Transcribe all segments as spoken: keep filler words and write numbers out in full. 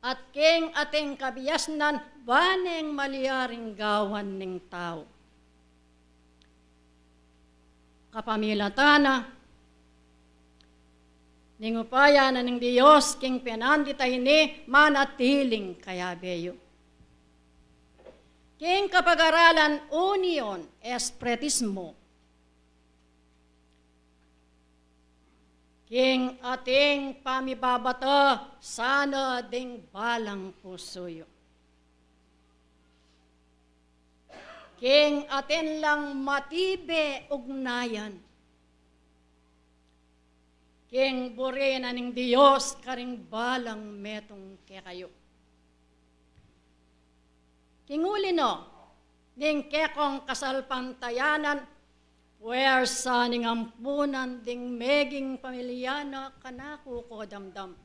at king ating kabiasnan, ba neng malyaring gawan ning tau. Kapamilatan na ning upaya na ning Dios king penandit a ini, manatiling kayabe yu. King kapag-aralan, union, espiritismo. King ating pamibabata sana ding balang pusu yu. King atin lang matibe ugnayan. King buri na ning Dios karing balang metung kekayu. King uli no ning kekong kasalpantayanan, puersa ning ampunan ding meging pamilya na kanaku ko damdam.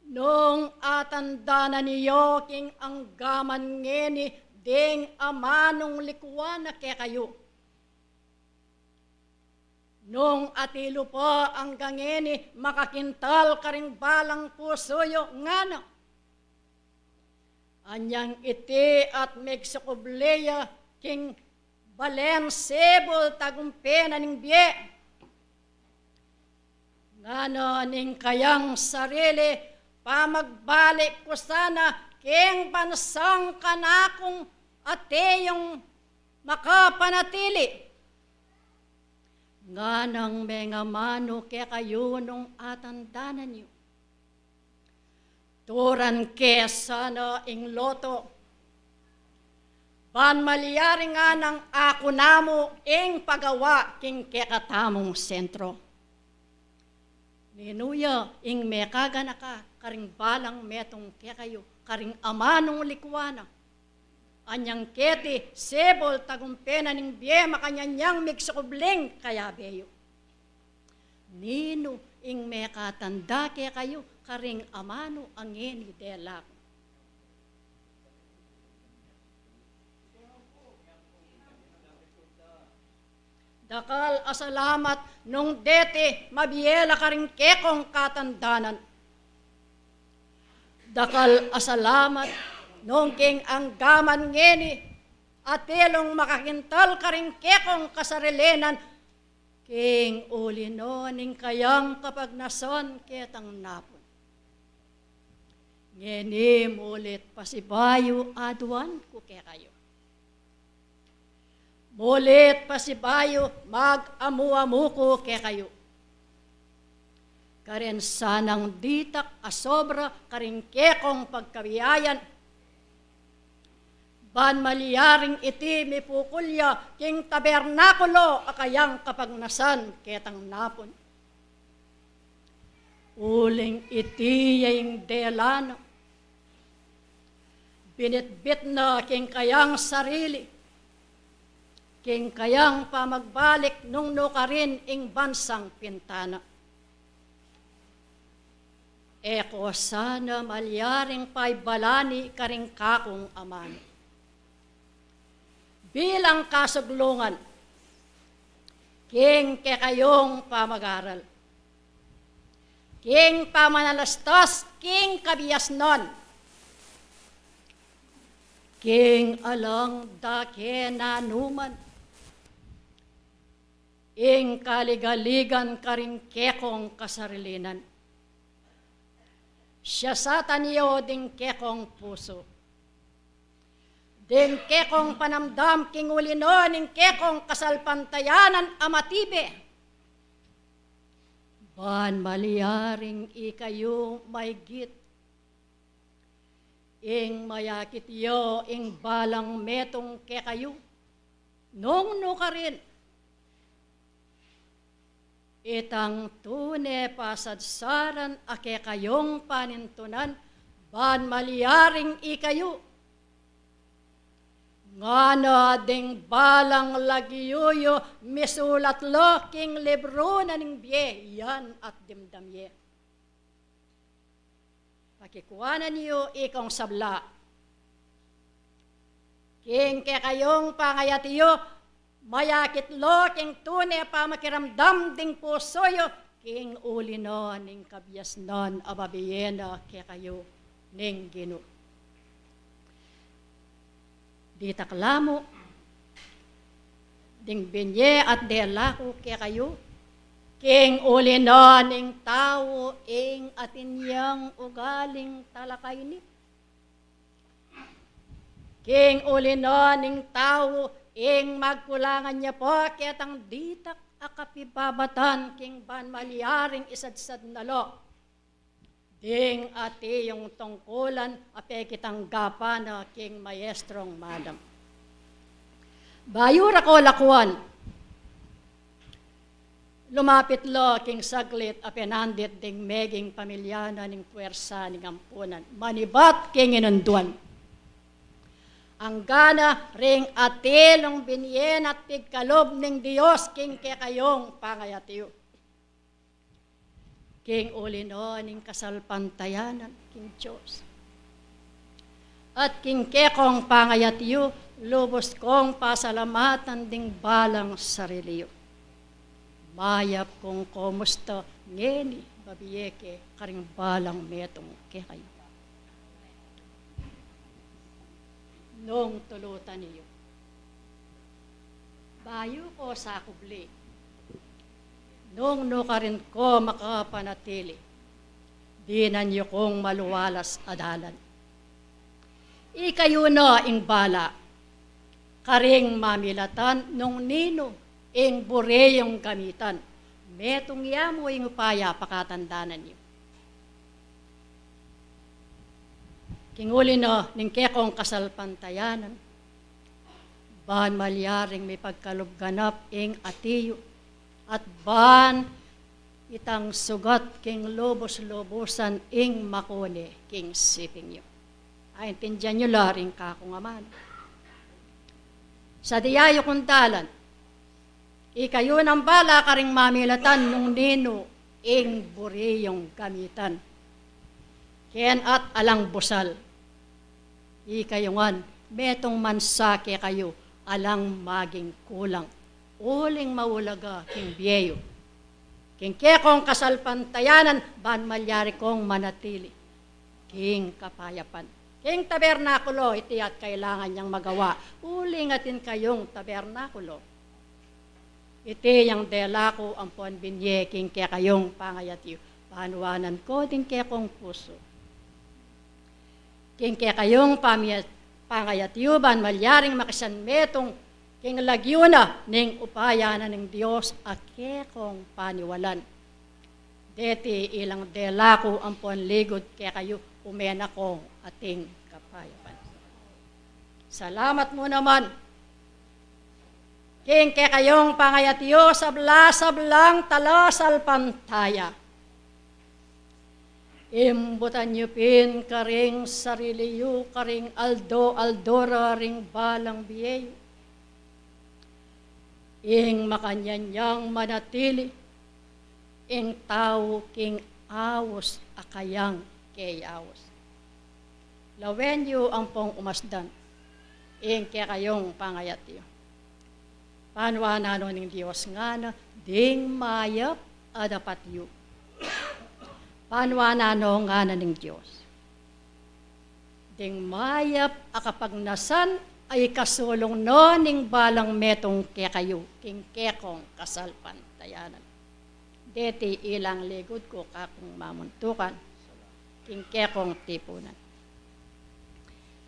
Nung atandanan yu king anggaman ngeni ding amanung likuan na kekayu. Nung atilu pa anggang ngeni makakintal karing balang pusu yu ngana. Anyang iti at megsukubli ya king balen sibul tagumpe na ning bie. Ngana ning kayang sarili, pamagbalik ku sana king bansang kanakung atin yung makapanatili. Nganang mengamanu kekayu nung atandanan yu. Turan ke sana ing loto. Ban malyaring nganang aku namu ing pagawa king kekatamung sentro. Ninu ya ing mekaganaka karing balang metung kekayu, karing amanung likuan na. Anyang keti sibul tagumpe na ning bie makanyan yang megsukubling kayabe yu. Ninu ing mekatanda kekayu karing amanu a ngeni dela ku? Dakal a salamat nung deti mabie la karing kekong katandanan. Dakal a salamat nung king anggaman ngeni atilung makakintal karing kekong kasarilinan, king uli no ning kayang kapagnasan ketang napun. Ngeni mulit pasibayu aduan ku kekayu. Mulit pasibayu mag-amu-amu ku kekayu. Karin sanang ditak a sobra karing kekong pagkabiayan, ban malyaring iti mipukul ya king tabernakulo a kayang kapagnasan ketang napun. Uling iti ya ing dela na. Binitbit na king kayang sarili, king kayang pamagbalik nung nukarin ing bansang pintana. E ko sana malyaring paibalani karing kakung amanu. Bilang kasuglungan, king kekayung pamag-aral, king pamanalastas king kabiasnan, king alang dake nanuman ing kaligaligan karing kekong kasarilinan. Siasatan yu ding kekong pusu, ding kekong panamdam king uli no ning kekong kasalpantayanan a matibe. Ban malyaring ikayu maygit ing mayakit yu ing balang metung kekayu, nung nukarin itang tune pasadsaran a kekayung panintunan, ban malyaring ikayu. Ngana ding balang lagyu yu misulat la king libru na ning bie, yan at dimdam ye. Pakikuanan yu ikong sabla. King kekayung pangayat yu, mayakit lo king tune pamakiramdam ding pusu yu, king uli no ning kabiasnan a bibie na kekayu ning Ginu. Ditak la mu ding binie at dela ku kekayu, king uli no ning tau ing atin yang ugaling talakayni. King uli no ning tau ing magkulangan ya pa ketang ditak a kapibabatan king ban malyaring isadsad na lo ding ati yung tungkulan a pekitanggapan na king maestrong manam. Bayu ra ko lakuan, lumapit lo king saglit a penandit ding meging pamilya na ning puersa ning ampunan, manibat king inunduan. Anggana ring atilung binie na pigkalub ning Dios king kekayung pangayat yu. King uli no ning kasalpantayanan king Dios at king kekong pangayat yu, lubus kong pasalamatan ding balang sarili yu. Mayap kung kumusta ngeni, babie ke karing balang metung kekayu. Nung tulutan yu, bayu ko sakubli nung nukarin ko makapanatili dinan yu kung maluwalas a dalan. Ikayu no ing bala karing mamilatan nung ninu ing buri yung gamitan. Metung ya mu ing upaya pakatandanan yu. King uli no ning kekong kasalpantayanan, ban malyaring mipagkalub ganap ing ati yu, at ban itang sugat king lubus-lubusan ing makuni king siping yu. Aintindian yu la ring kakung amanu. Sa diya yu kung dalan, ikayu nang bala karing mamilatan nung ninu ing buri yung gamitan. Ken at alang busal, ikayu ngan, metung man sa kekayu, alang maging kulang uling maulaga king bie yu. King kekong kasalpantayanan, ban malyari kong manatili king kapayapan. King tabernakulo, iti at kailangan yang magawa uling atin kayung tabernakulo. Iti yang dela ku ampon binie king kekayung pangayat yu. Panuanan ko ding kekong pusu king kekayung pamiyat-, pangayat yu, ban malyaring makisanmetung king lagyu na ning upaya na ning Dios a kekong paniwalan. Deti ilang dela ku ampon ligud kekayu, ume na kong ating kapayapan. Salamat mu naman king kekayung pangayat yu, sabla-sablang talasalpantaya. Imbutan yu pin karing sarili yu, karing aldo-aldo ra ring balang bie yu, ing makanyan yang manatili ing tau king aus a kayang keyaus. Lawen yu ampong umasdan ing kekayung pangayat yu. Panuanan no ning Dios ngana ding mayap a dapat yu. Panuanan no ngana ning Dios ding mayap a kapagnasan a ikasulung no ning balang metung kekayu king kekong kasalpantayanan. Deti ilang ligud ku kakung mamuntukan king kekong tipunan.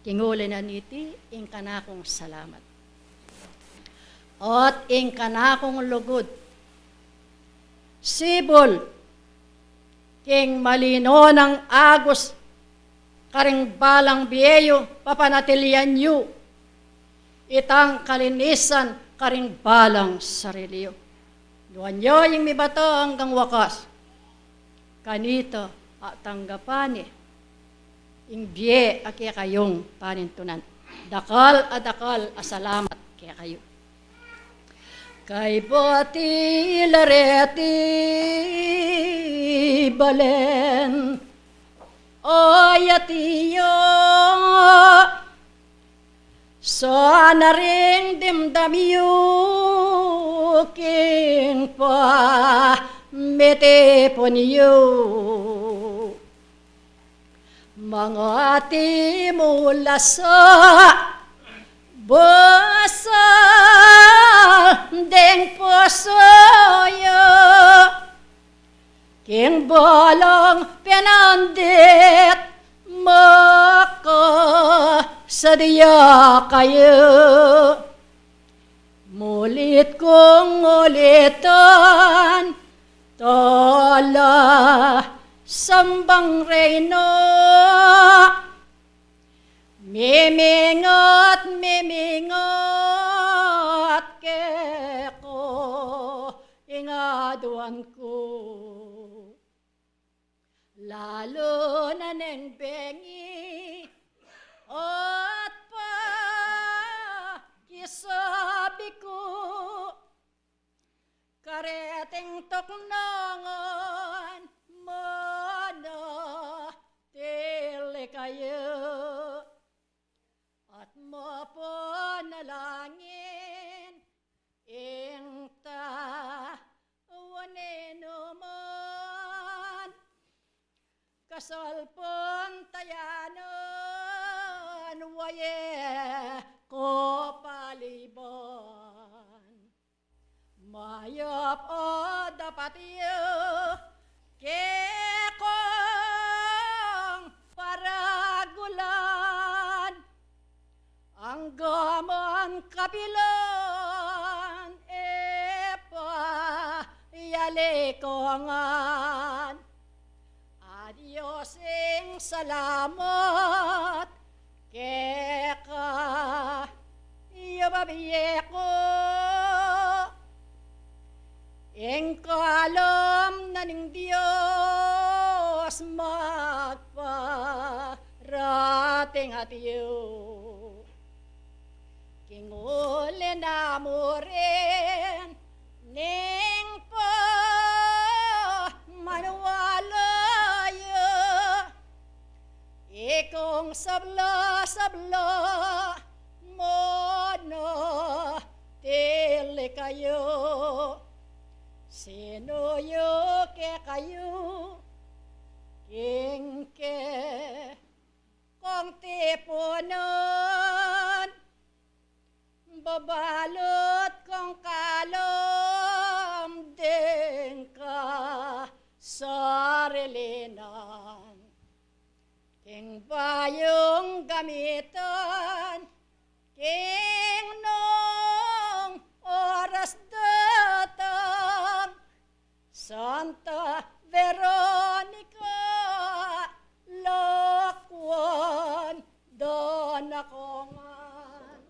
King uli na niti, ing kanakung salamat at ing kanakung lugud, sibul king malino nang agus karing balang bie yu, papanatilian yu itang kalinisan karing balang sarili yu. Nuan yu ing mibata anggang wakas, kanita a tanggapan ne ing bie a kekayung panintunan. Dakal a dakal a salamat kekayu. Kaybat i la reti balen, o yati yu, sana ring dimdam yu king pa mitipun yu. Mangati mula sa basal ding pusu yu, king balang pinandit makasadya kayu. Mulit kung ulitan, tala sambang reyna, mimingat, mimingat keka ing aduan ku. Lalu na neng bengi at pakisabi ku, kareting tuknangan manatili kayu at mapanalangin ing tau ninuman. Kasalpantayanan, waye ku paliban. Mayap a dapat yu kekong paragulan, angga man kapilan e pa yalikongan. A Dios, ing salamat keka, yu babie ku ing kalum na ning Dios magparating at yu. King uli na mu rin ning pamaniwala yu, ikong sabla-sabla manatili kayu. Sinuyu kekayu king ke kong tipunan, babalut kong kalum ding kasarilinan. King bayung gamitan, king nung oras datang, Santa Veronica, lakwan da na ku ngan.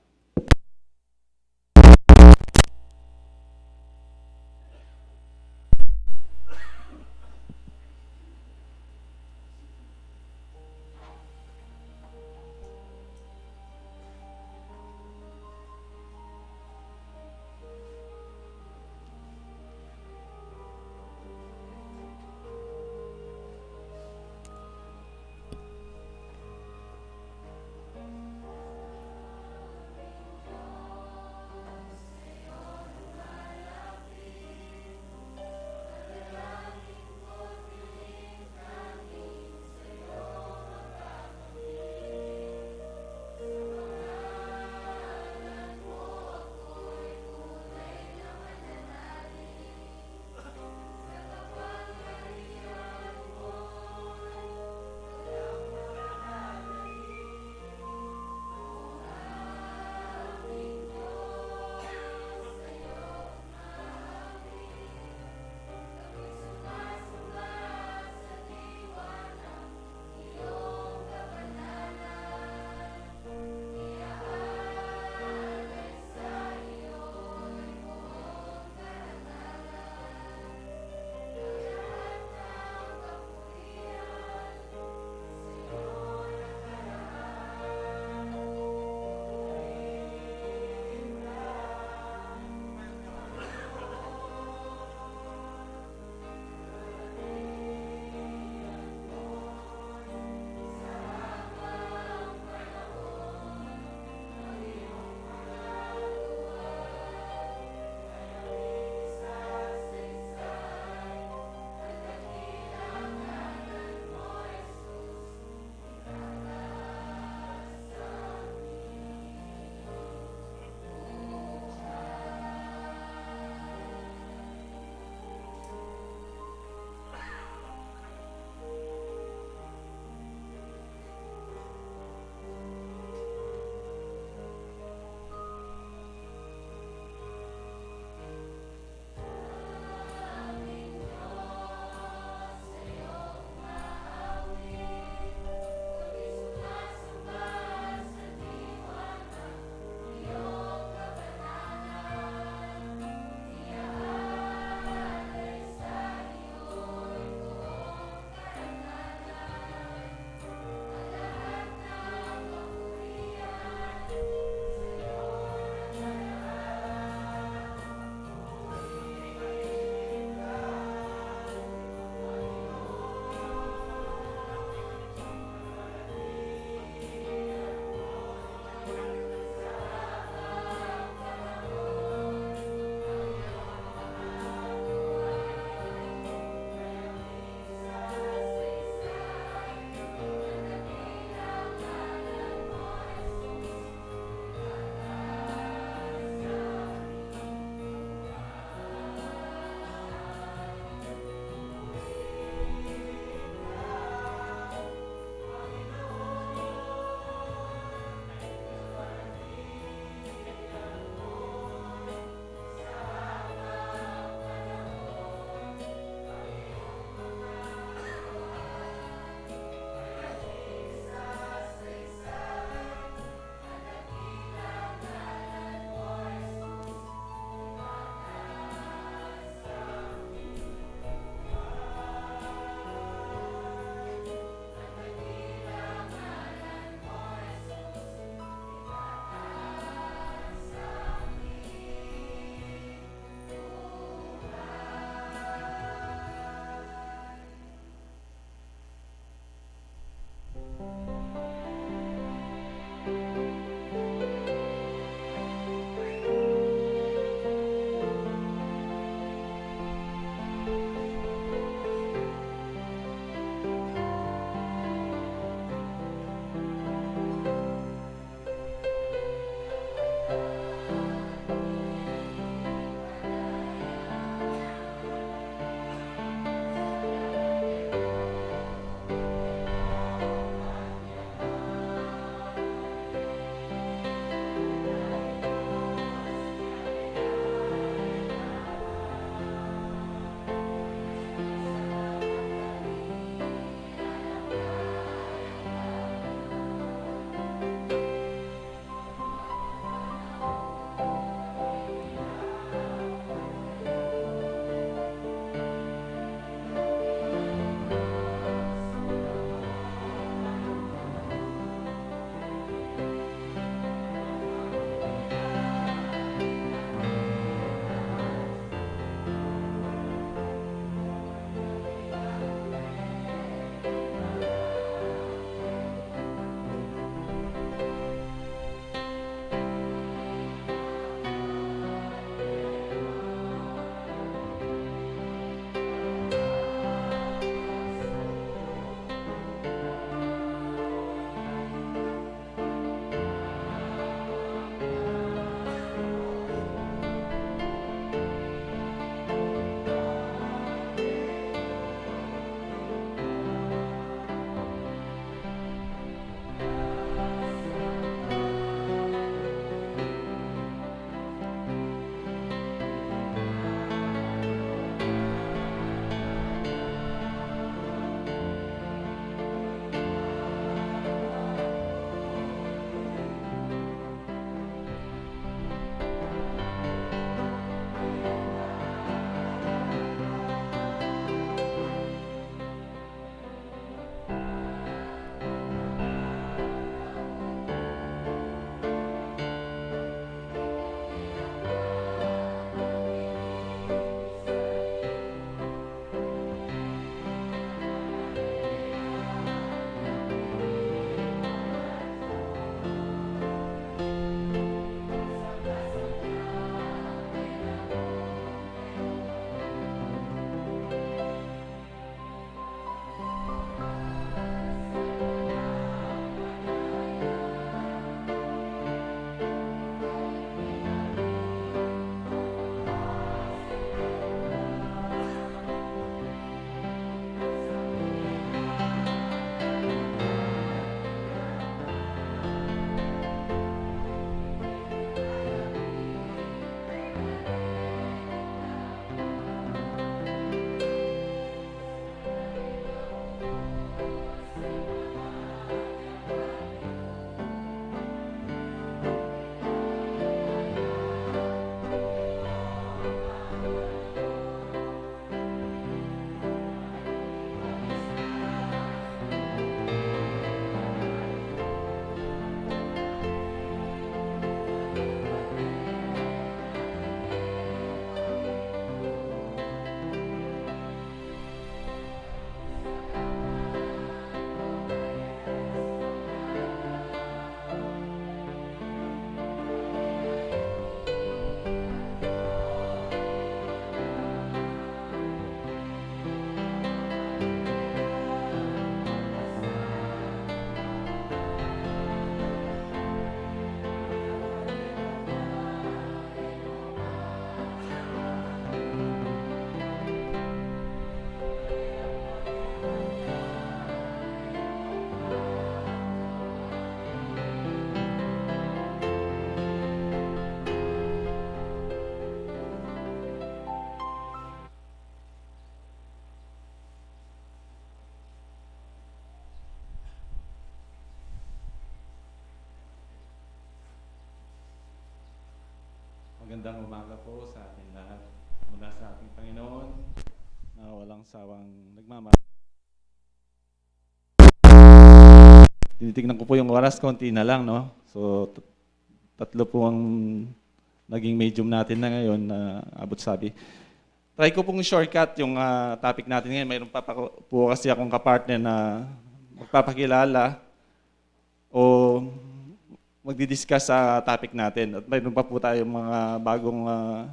Magandang umaga po sa ating lahat. Mula sa ating Panginoon na walang sawang nagmamahal. Tinitignan ko po yung oras, konti na lang, no? So, tat- tatlo po ang naging medium natin na ngayon na abot sabi. Try ko pong shortcut yung, ah, topic natin ngayon. Mayroon pa, pa po kasi akong kapartner na magpapakilala o magdi-discuss sa topic natin. At mayroon pa po tayong mga bagong, ah,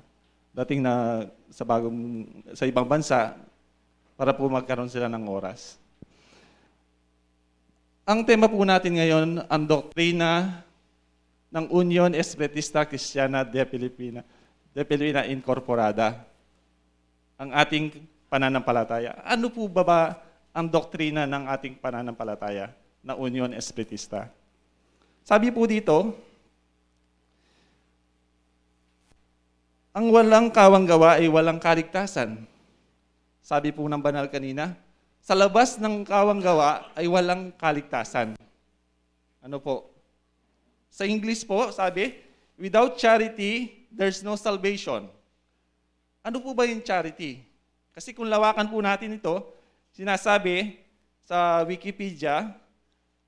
dating na sa bagong, sa ibang bansa para po magkaroon sila ng oras. Ang tema po natin ngayon, ang doktrina ng Union Espiritista Cristiana de Filipina, de Filipina Incorporada, ang ating pananampalataya. Ano po ba, ba ang doktrina ng ating pananampalataya na Union Espiritista? Sabi po dito, ang walang kawang gawa ay walang kaligtasan. Sabi po ng banal kanina, sa labas ng kawang gawa ay walang kaligtasan. Ano po? Sa English po, sabi, "Without charity, there's no salvation." Ano po ba yung charity? Kasi kung lawakan po natin ito, sinasabi sa Wikipedia,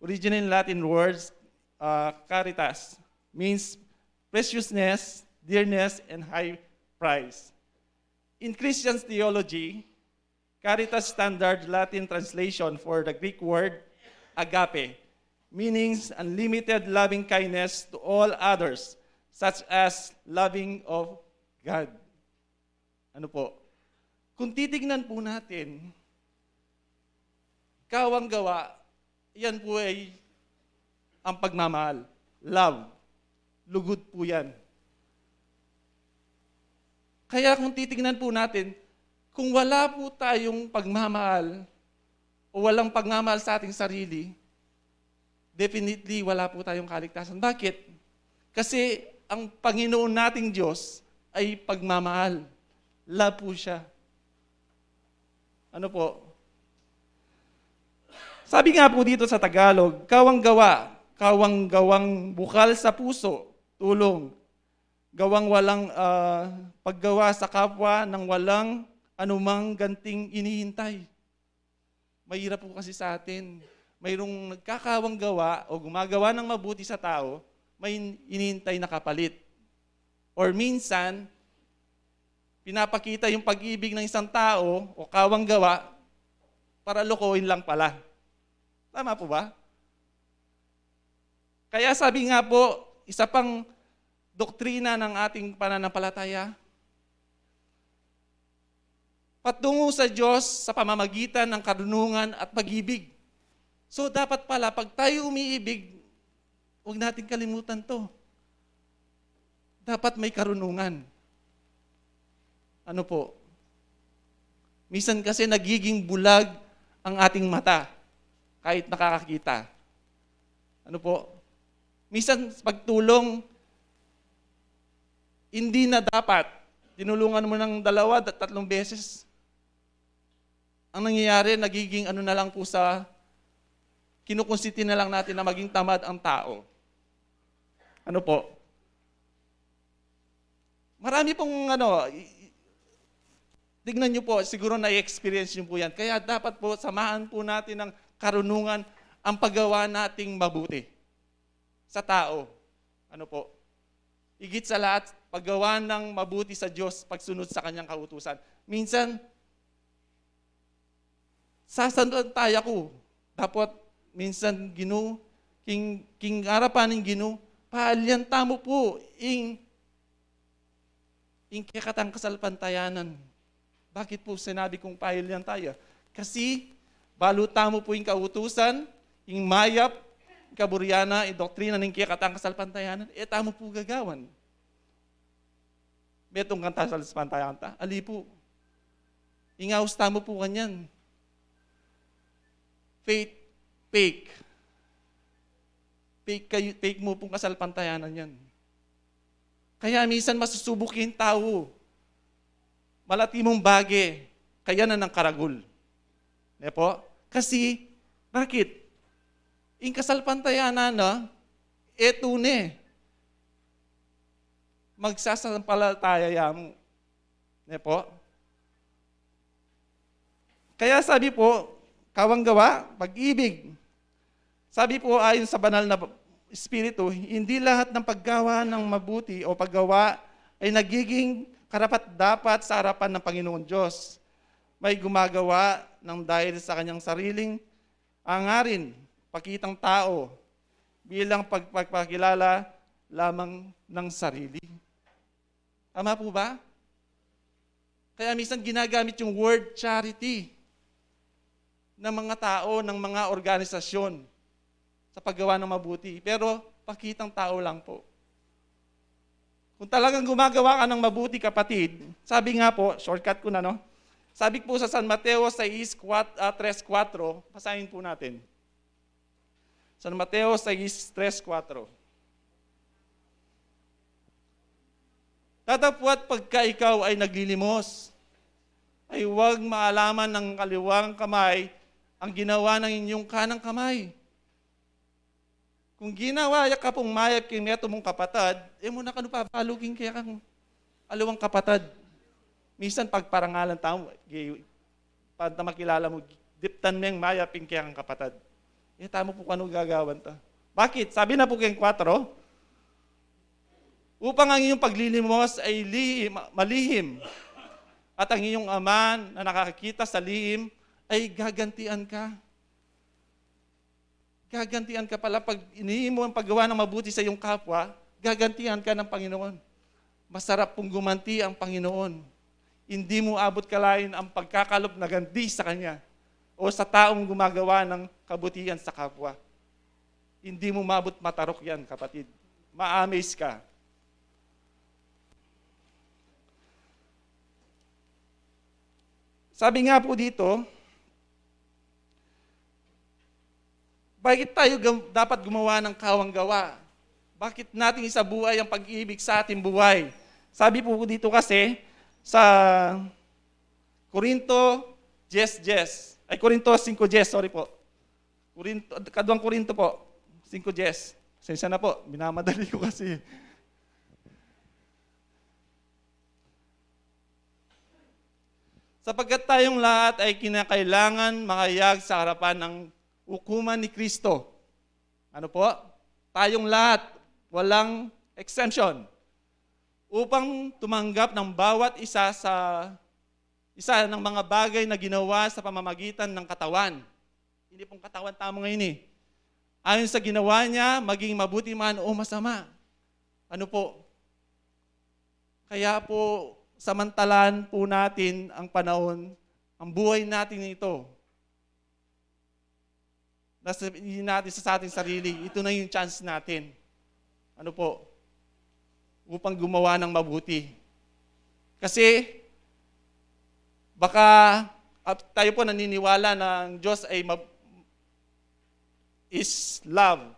original Latin words, ah, caritas, means preciousness, dearness, and high price. In Christian theology, caritas standard Latin translation for the Greek word agape, meanings unlimited loving kindness to all others, such as loving of God. Ano po? Kung titignan po natin, kawang gawa, yan po ay ang pagmamahal. Love. Lugod po yan. Kaya kung titignan po natin, kung wala po tayong pagmamahal o walang pagmamahal sa ating sarili, definitely wala po tayong kaligtasan. Bakit? Kasi ang Panginoon nating Diyos ay pagmamahal. Love po siya. Ano po? Sabi nga po dito sa Tagalog, kawang gawa, kawang gawang bukal sa puso, tulong, gawang walang, ah, paggawa sa kapwa ng walang anumang ganting inihintay. Mahirap po kasi sa atin. Mayroong nagkakawang gawa o gumagawa ng mabuti sa tao, may in- inihintay na kapalit. Or minsan, pinapakita yung pag-ibig ng isang tao o kawang gawa para lokohin lang pala. Tama po ba? Kaya sabi nga po, isa pang doktrina ng ating pananampalataya, patungo sa Diyos sa pamamagitan ng karunungan at pag-ibig. So, dapat pala, pag tayo umiibig, huwag natin kalimutan 'to. Dapat may karunungan. Ano po? Minsan kasi nagiging bulag ang ating mata kahit nakakakita. Ano po? Minsan sa pagtulong, hindi na dapat. Tinulungan mo ng dalawa, da- tatlong beses. Ang nangyayari, nagiging ano na lang po sa, kinukunsiti na lang natin na maging tamad ang tao. Ano po? Marami pong ano, i- i- tignan niyo po, siguro na-experience niyo po yan. Kaya dapat po, samahan po natin ng karunungan ang paggawa nating mabuti sa tao. Ano po? Higit sa lahat, paggawa ng mabuti sa Diyos, pagsunod sa kanyang kautusan. Minsan, sasalpantaya ku. Dapat minsan Ginu, king, king arapan ning Ginu, paalian tamu pu ing, ing kekatang kasalpantayanan. Bakit po sinabi kung paalian tamu? Kasi balu tamu pu ing kautusan, ing mayap, ing kaburian na, ing doktrina ning kekatang kasalpantayanan, e tamu pu gagawan. Metung kang kasalpantayanan ta? Ali pu. Ing aus tamu pu kanyan. Faith, fake. Fake kayu, fake mu pung kasalpantayanan yan. Kaya minsan masusubuk ing tau. Malati mung bage, kaya na ng karagul. Ne po? Kasi, bakit? Ing kasalpantayanan na, e tune. magsasampalataya ya mu. Ne po? Kaya sabi po, kawang gawa, pag-ibig. Sabi po, ayon sa banal na Espiritu, hindi lahat ng paggawa ng mabuti o paggawa ay nagiging karapat-dapat sa harapan ng Panginoon Diyos. May gumagawa ng dahil sa kanyang sariling angarin, pakitang tao, bilang pagpapakilala lamang ng sarili. Tama po ba? Kaya minsan ginagamit yung word charity ng mga tao, ng mga organisasyon sa paggawa ng mabuti. Pero pakitang tao lang po. Kung talagang gumagawa ka ng mabuti, kapatid, sabi nga po, shortcut ko na, no? Sabi po sa San Mateo sais, kwat-, ah, tres kuwatro, basahin po natin. San Mateo sais, tres kuwatro. Datapwat pagka ikaw ay naglilimos, ay huwag maalaman ng kaliwang kamay ang ginawa ng inyong kanang kamay. Kung ginawa ya ka pung mayap king meto mung kapatad, e mu na kanu pabalu king kekang aliwang kapatad. Minsan pagparangalan tamu, ge-, panta makilala mu, diptan meng mayap ing kekang kapatad. E tamu pu kanu gagawan ta. Bakit? Sabi na pu keng kuwatro, upang ang iyong paglilimos ay lihim, malihim, at ang iyong Ama na nakakita sa lihim ay gagantian ka. Gagantian ka pala pag inihimo ang paggawa ng mabuti sa iyong kapwa, gagantian ka ng Panginoon. Masarap pong gumanti ang Panginoon. Hindi mo abot kalain ang pagkakaloob na ganti sa Kanya o sa taong gumagawa ng kabutihan sa kapwa. Hindi mo maabot matarok yan, kapatid. Ma-amaze ka. Sabi nga po dito, bakit tayo gam-, dapat gumawa ng kawang gawa? Bakit nating isabuhay ang pag-ibig sa ating buhay? Sabi po dito kasi sa Korinto diyes diyes, ay, Korinto singko diyes, sorry po. Korinto, kaduang Korinto po, singko diyes. Pasensya na po, minamadali ko kasi. Sapagkat tayong lahat ay kinakailangan makayag sa harapan ng hukuman ni Kristo. Ano po? Tayong lahat, walang exemption. Upang tumanggap ng bawat isa sa, isa ng mga bagay na ginawa sa pamamagitan ng katawan. Ini pong katawan tamu ngeni. Ayon sa ginawa niya, maging mabuti man o masama. Ano po? Kaya po, samantalan po natin ang panahon, ang buhay natin ito. Nasa, hindi natin sa, sa ating sarili. Ito na yung chance natin. Ano po? Upang gumawa ng mabuti. Kasi, baka, ah, tayo po naniniwala na ang Diyos ay mab-, is love.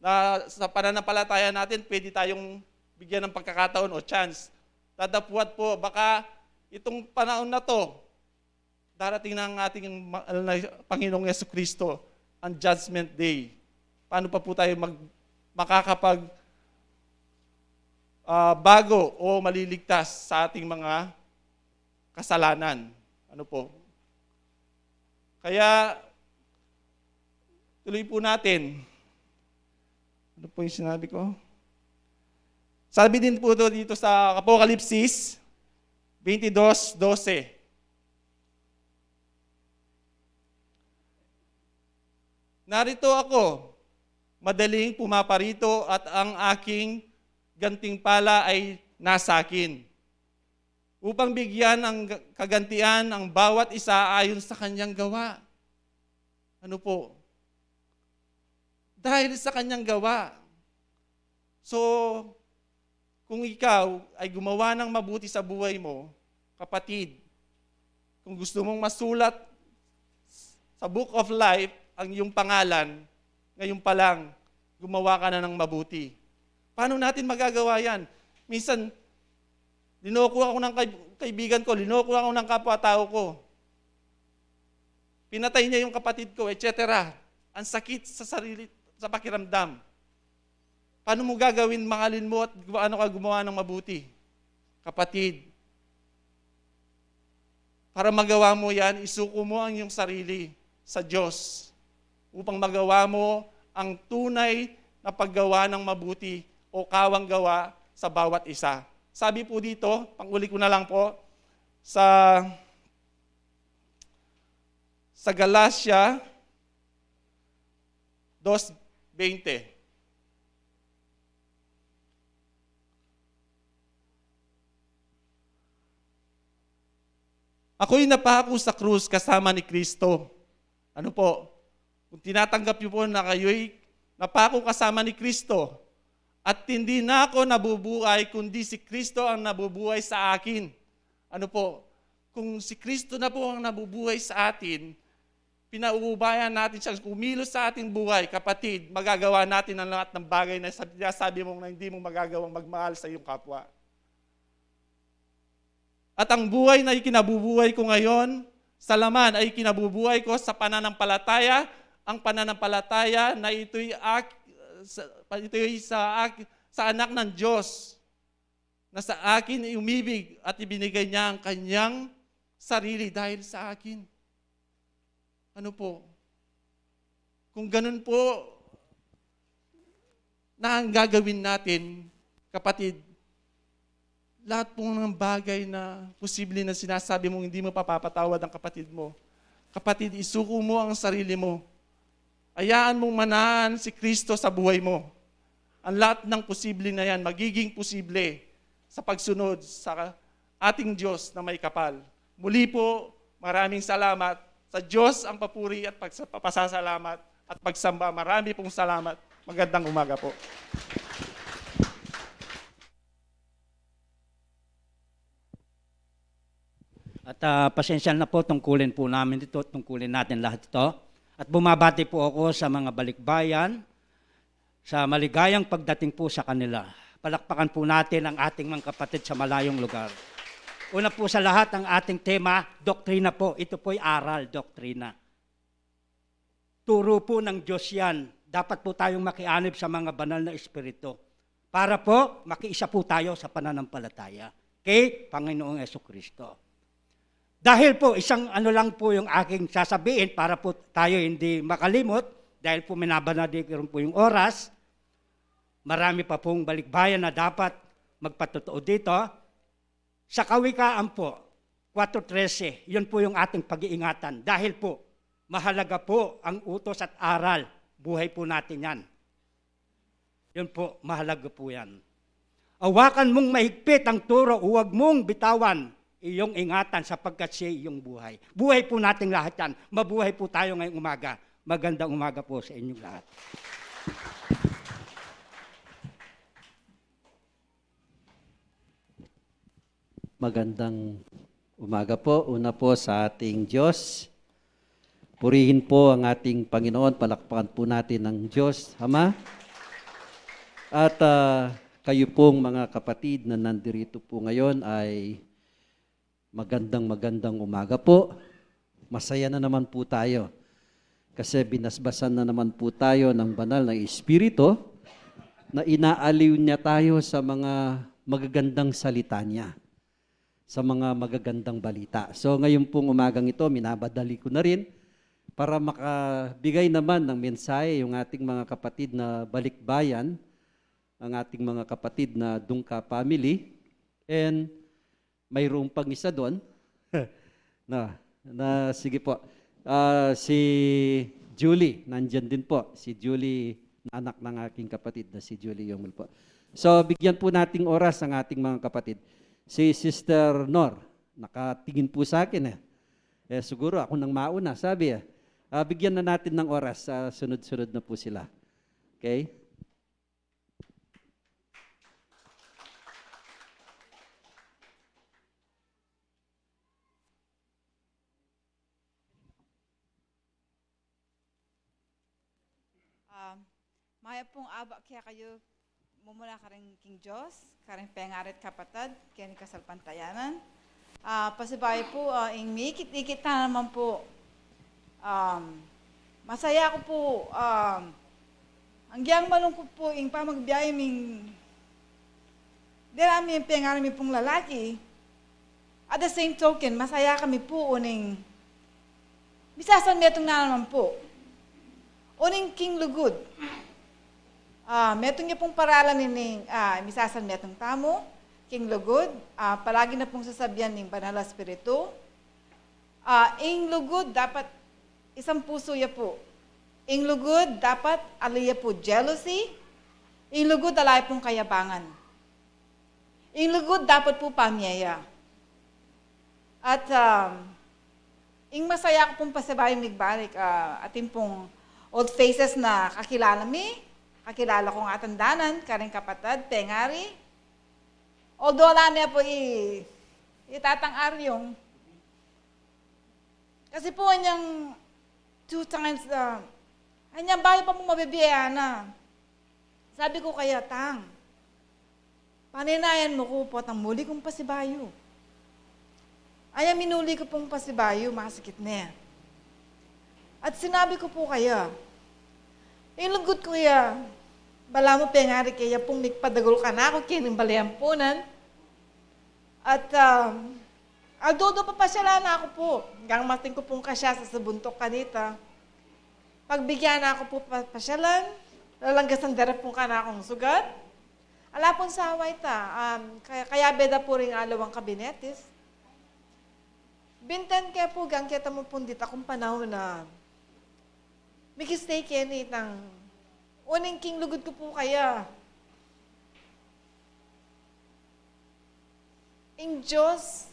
Na sa pananampalataya natin, pwede tayong bigyan ng pagkakataon o chance. Dadapuat po, baka itong panahon na 'to, darating na ang ating ma-, na Panginoong Yesukristo, ang Judgment Day. Paano pa po tayo mag-, makakapag-, ah, bago o maliligtas sa ating mga kasalanan? Ano po? Kaya, tuloy po natin. Ano po yung sinabi ko? Sabi din po 'to dito sa Apokalipsis twenty-two dose. "Narito ako, madaling pumaparito at ang aking gantimpala ay nasa akin, upang bigyan ng ga-, kagantian ang bawat isa ayon sa kanyang gawa." Ano po? Dahil sa kanyang gawa. So, kung ikaw ay gumawa ng mabuti sa buhay mo, kapatid, kung gusto mong masulat sa Book of Life ang iyong pangalan, ngayon pa lang, gumawa ka na ng mabuti. Paano natin magagawa yan? Minsan, linoko ako ng kaib-, kaibigan ko, linoko ako ng kapwa-tao ko. Pinatay niya yung kapatid ko, et cetera. Ang sakit sa sarili, sa pakiramdam. Paano mo gagawin mahalin mo at paano ka gumawa ng mabuti? Kapatid, para magawa mo yan, isuko mo ang iyong sarili sa Diyos upang magawa mo ang tunay na paggawa ng mabuti o kawang gawa sa bawat isa. Sabi po dito, panguli ko na lang po, sa, sa Galacia dos veinte. Ako'y napako sa krus kasama ni Kristo. Ano po? Kung tinatanggap niyo po na kayo'y napako kasama ni Kristo, at hindi na ako nabubuhay, kundi si Kristo ang nabubuhay sa akin. Ano po? Kung si Kristo na po ang nabubuhay sa atin, pinauubayan natin siyang kumilos sa ating buhay, kapatid, magagawa natin ang lahat ng bagay na sab-, sinasabi mong na hindi mo magagawang magmahal sa iyong kapwa. At ang buhay na ikinabubuhay ko ngayon sa laman ay ikinabubuhay ko sa pananampalataya, ang pananampalataya na ito'y ak-, sa, ito'y sa ak-, sa Anak ng Diyos, na sa akin ay umibig at ibinigay niya ang kanyang sarili dahil sa akin. Ano po? Kung ganun po na ang gagawin natin, kapatid, lahat po ng bagay na posible na sinasabi mong hindi mo papapatawad ang kapatid mo, kapatid, isuko mo ang sarili mo. Hayaan mong manahan si Kristo sa buhay mo. Ang lahat ng posible na yan, magiging posible sa pagsunod sa ating Diyos na may kapal. Muli po, maraming salamat. Sa Diyos ang papuri at pagsa-, pasasalamat at pagsamba. Marami pong salamat. Magandang umaga po. At, ah, pasensya na po, tungkulin po namin ito, tungkulin natin lahat ito. At bumabati po ako sa mga balikbayan, sa maligayang pagdating po sa kanila. Palakpakan po natin ang ating mga kapatid sa malayong lugar. Una po sa lahat, ang ating tema, doktrina po. Ito po'y aral, doktrina. Turo po ng Diyos yan. Dapat po tayong makianib sa mga banal na espiritu para po makiisa po tayo sa pananampalataya kay Panginoong Yesu Kristo. Dahil po, isang ano lang po yung aking sasabihin para po tayo hindi makalimot, dahil po minabanadi ko rin po yung oras, marami pa pong balikbayan na dapat magpatotoo dito. Sa Kawikaan po, kwatro trese, yun po yung ating pag-iingatan. Dahil po, mahalaga po ang utos at aral. Buhay po natin yan. Yun po, mahalaga po yan. Hawakan mong mahigpit ang turo, huwag mong bitawan. Iyong ingatan sapagkat siya iyong buhay. Buhay po nating lahat yan. Mabuhay po tayo ngayong umaga. Magandang umaga po sa inyong lahat. Magandang umaga po. Una po sa ating Diyos. Purihin po ang ating Panginoon. Palakpakan po natin ang Diyos, Ama. At, ah, kayo pong mga kapatid na nandirito po ngayon ay magandang, magandang umaga po. Masaya na naman po tayo kasi binasbasan na naman po tayo ng banal na Espiritu na inaaliw niya tayo sa mga magagandang salita niya, sa mga magagandang balita. So, ngayon pong umagang ito, minabadali ko na rin para makabigay naman ng mensahe yung ating mga kapatid na balikbayan, ang ating mga kapatid na Dungka family. And mayroon pang isa doon. Na, na, sige po. Ah, si Julie, nandyan din po. Si Julie, anak ng aking kapatid na si Julie Yongul po. So, bigyan po nating oras ang ating mga kapatid. Si Sister Nor, nakatingin po sa akin eh. Eh, siguro ako nang mauna, sabi eh. Ah, bigyan na natin ng oras, ah, sunod-sunod na po sila. Okay? Ah, mayap pung abak kekayu, mumula karing King Diyos, karing pengarit kapatad, keni kasalpantayanan. Ah, pasibayu pu, ah, ing mikit-ikit ta naman pu, um, masaya ku pu, um, Anggiyang malungkut pu ing pamagbiahe ming dela mi ing pengaral mi pung lalaki, at the same token, masaya kami pu uling misasan metung na naman pu. Uling king lugud, ah, metung ya pung paralan ining, ah, misasan metung tamu, king lugud, ah, palagi na pung sasabian ning Banal a Espiritu, ah, ing lugud dapat isang pusu ya pu. Ing lugud dapat ali ya pu jealousy. Ing lugud ala ya pung kayabangan. Ing lugud dapat pu pamye ya. At, um, ing masaya ku pung pasibayu migbalik, ah, atin pung old faces na kakilala mi, kakilala kung atandanan, karing kapatad, pengari. Although ala ne pu i, i Tatang Aryong. Kasi pu anyang two times, ah, anyang bayu pa mu mabibie na. Sabi ku kaya, Tang, paninayan mu ku potang muli kung pasibayu. Anyang minuli ku pung pasibayu, masikit ne. At sinabi ku pu kaya, ing lugud ku ya, balamu pengari ke ya pung mikpadagul kanaku keni ning bale ampunan. At, um, although papasyalan na ku pu, anggang mating ku pung kasya sa subuntuk kanita. Pagbigyan na ku pu pa-, pasyalan, lalanggasan da rin pung kanakung sugat. Ala pung sawa ita, um, kaya, kayabe da pu ring aliwang kabinetis. Binten ke pu, anggang keta mu pung dita kung panahun na mikistay keni tang uling king lugud ku pu kaya. Ing Dios,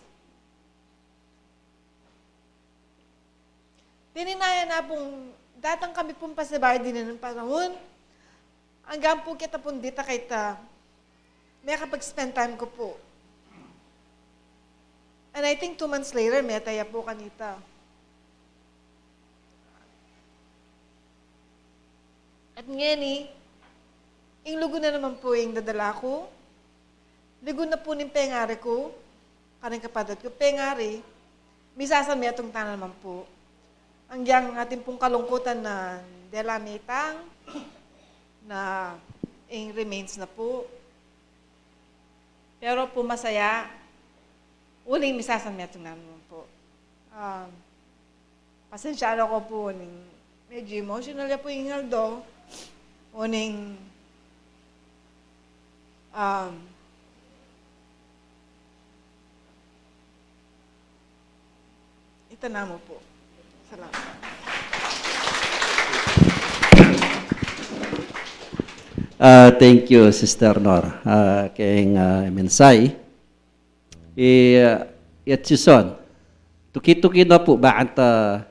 pininayan na pung datang kami pung pasibayu dininan panahun, anggang pu keta pung dita kayta, mekapag-spend time ku pu. And I think two months later, meta ya pu kanita. At ngeni, ing lugud na naman pu ing dadala ku. Lugud na pu ning pengari ku, karing kapatad ku, pengari, misasan metung ta na naman pu. Anggang atin pung kalungkutan na dela mi itang na ing remains na pu. Pero pu masaya, uling misasan metung na naman pu. Ah, pasensya na ku pu, uling medyo emotional ya pu ing aldo, uling, um, ita na mu pu. Salamat. Ah, thank you, Sister Nor. Ah, keng, ah, mensahe. I, ah, i Atchison. Tuki-tuki na pu, bakanta,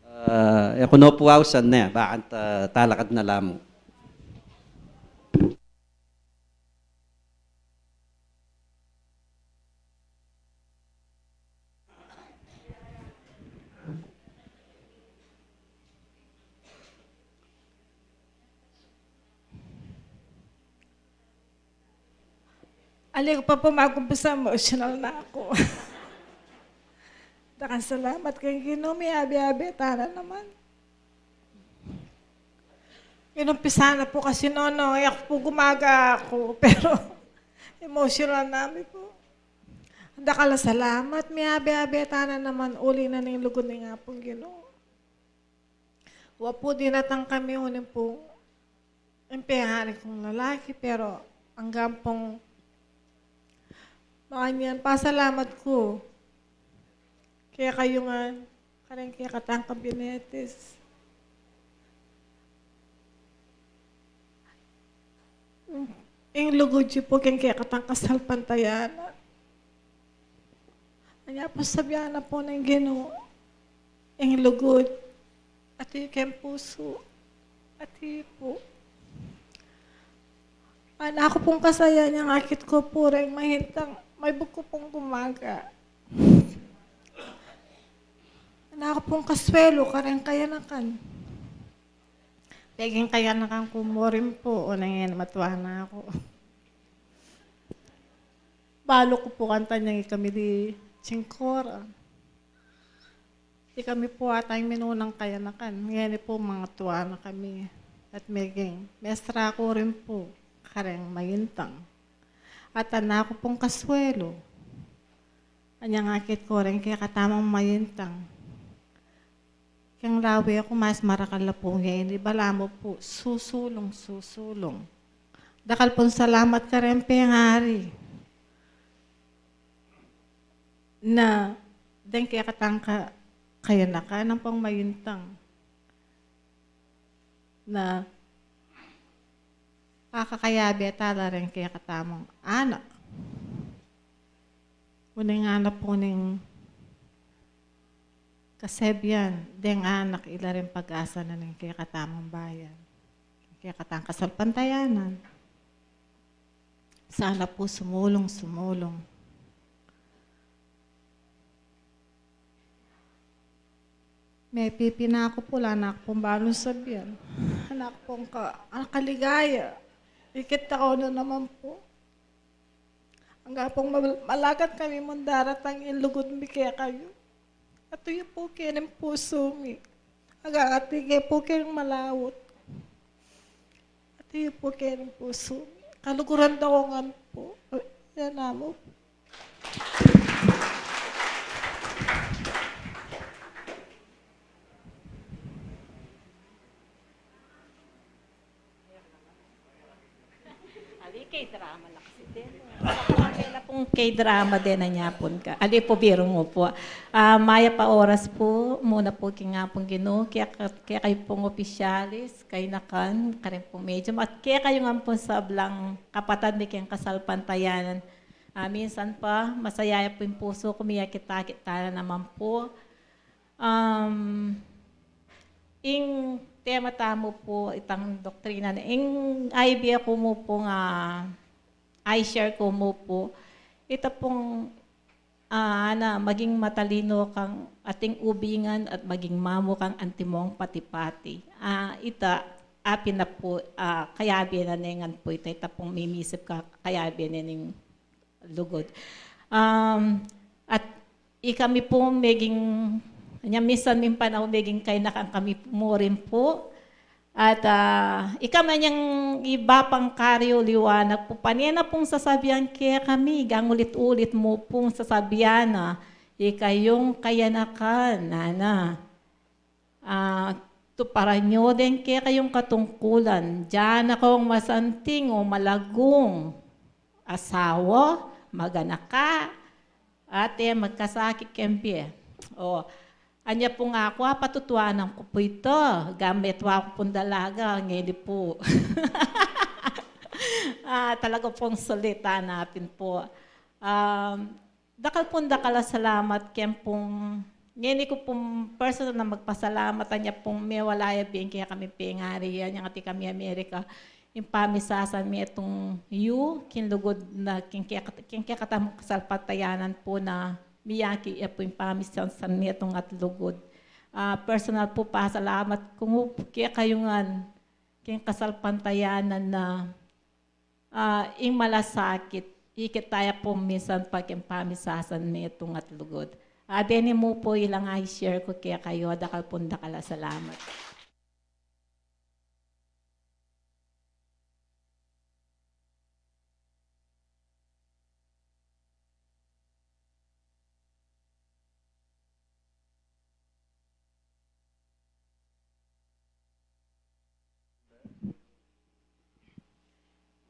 ah, e ku na pu ausan ne, bakanta talakad na la mu. Ali ku pa pu mag-umpisa, emotional na ku. Dakal a salamat keng Ginu, miyabe-abe ta na naman. Inumpisa na pu kasi nono, e ku pu gumaga ku, pero emotional na mi pu. Dakal a salamat, miyabe-abe ta na naman uli na ning lugud ning Apung Ginu. Wa pu dinatang kami uling pu ing pengari kung lalaki, pero anggang pung makanyan, pasalamat ku kekayu ngan, karing kekatang kabinetis. Ing lugud yu pu keng kekatang kasalpantayanan. Anya pu sabian na pu ning Ginu, ing lugud, atiu keng pusu, atiu pu. Ana ku pung kasaya nyang akit ku pu reng mahintang, maibug ku pung gumaga. Ana ku pung kaswelu kareng kayanakan. Peging kayanakan ku mu rin pu, o nangeni matua na ku. Balu ku pu kanita nyang ikami di singkor. Ikami pu ata ing minunang kayanakan. Ngeni pu mangatua na kami. At meging mestra ku rin pu kareng mayintang. At anak ku pung kasuelu, anyang akit ku rin kekatamung mayintang, keng lawe ku mas marakal na pu ngeni, balamu pu susulung, susulung. Dakal pung salamat kareng pengari na deng kekatang ka-, kayanakan ampong mayintang na akakayabe tala reng kekatamung anak. Uling anak pu ning kasebian, deng anak ila reng pag-asa na ning kekatamung bayan, kekatang kasalpantayanan. Sana pu sumulung, sumulung. Mepipina ku pu la, anak pung balung sabian. Anak pung ka-, ah, kaligaya. Ikit ta ko na naman pu. Angga pung mal-, malagat kami mung daratang ing lugud mi kekayu. Atuyu pu keni ing pusu mi. Angga atige pu keng malaut. Atuyu pu keni ing pusu mi. Kaluguran da ko ngan pu. Yan namu. Ali, K-drama na kasi din. Sa pala pung K-drama din na niya pun ka. Ali pu, biru mu pu. Ah, mayap a oras pu, muna pu king Apung Ginu, kaya, kaya kayu pung opisyalis, kayanakan, karin pung medium, at kaya kayu ngan pung sablang kapatad mi keng kasalpantayanan. Ah, minsan pa, masaya ya pu ing pusu ku, miyakit-akit tana naman pu. Um, ing tema tamu pu, itang doktrina, ing idea ku mu pu nga, i-share ku mu pu, ita pung, ah, ana, maging matalino kang ating ubingan at maging mamu kang antimong pati-pati. Ah, ita, apin na pu, ah, kayabe na ne ngan pu ita, ita pung mimisip ka, kayabe ne ning lugud. Um, at ikami pu meging, nya minsan ming panaun meging kayanakan kami mu rin pu. At, ah, ikami anyang iba pang karyu liwanag pu, pane na pung sasabian kekami, gang ulit-ulit mu pung sasabian na, ikayung kayanakan, nana. Ah, tuparan yu deng kekayung katungkulan. Dinan na kung masanting o malagung asawa, maganaka, at e magkasakit keng bie. O, anya pung aku, patutuanan ku pu ita, gamat metua ku pung dalaga, ngeni pu. Ah, talaga pung sulit, ah, napin pu. Um, Dakal pung dakal a salamat keng pung, ngeni ku pung personal na magpasalamat, anya pung mewala ya bie ing kekaming pengari, anyang atiu kami Amerika, ing pamisasan metung yu king lugud na king keka-, king kekatamung kasalpantayanan pu na miyakit ya pu ing pamisasan metung at lugud. Ah, personal pu, pasalamat ku mu pu kekayu ngan king kasalpantayanan na Ah, ing malasakit, ikit taya pu minsan pa king pamisasan metung at lugud. Ah, deni mu pu ilang i-share ku kekayu, dakal pung dakal a salamat.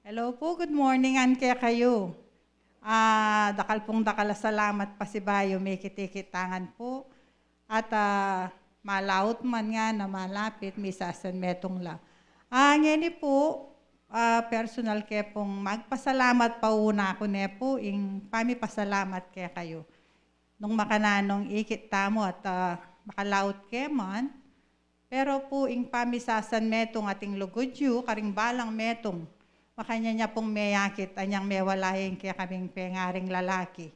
Hello pu, good morning ngan kekayu. Ah, dakal pung dakal a salamat, pasibayu mikit-ikit ta ngan pu. At, ah, malaut man ngana, malapit, misasan metung la. Ah, ngeni pu, ah, personal ke pung magpasalamat, pauna ku ne pu ing pamipasalamat kekayu. Nung makananung ikit tamu at, ah, makalaut ke man, pero pu ing pamisasan metung at ing lugud yu karing balang metung, makanyan ya pung meyakit anyang mewala ya ing kekaming pengaring lalaki.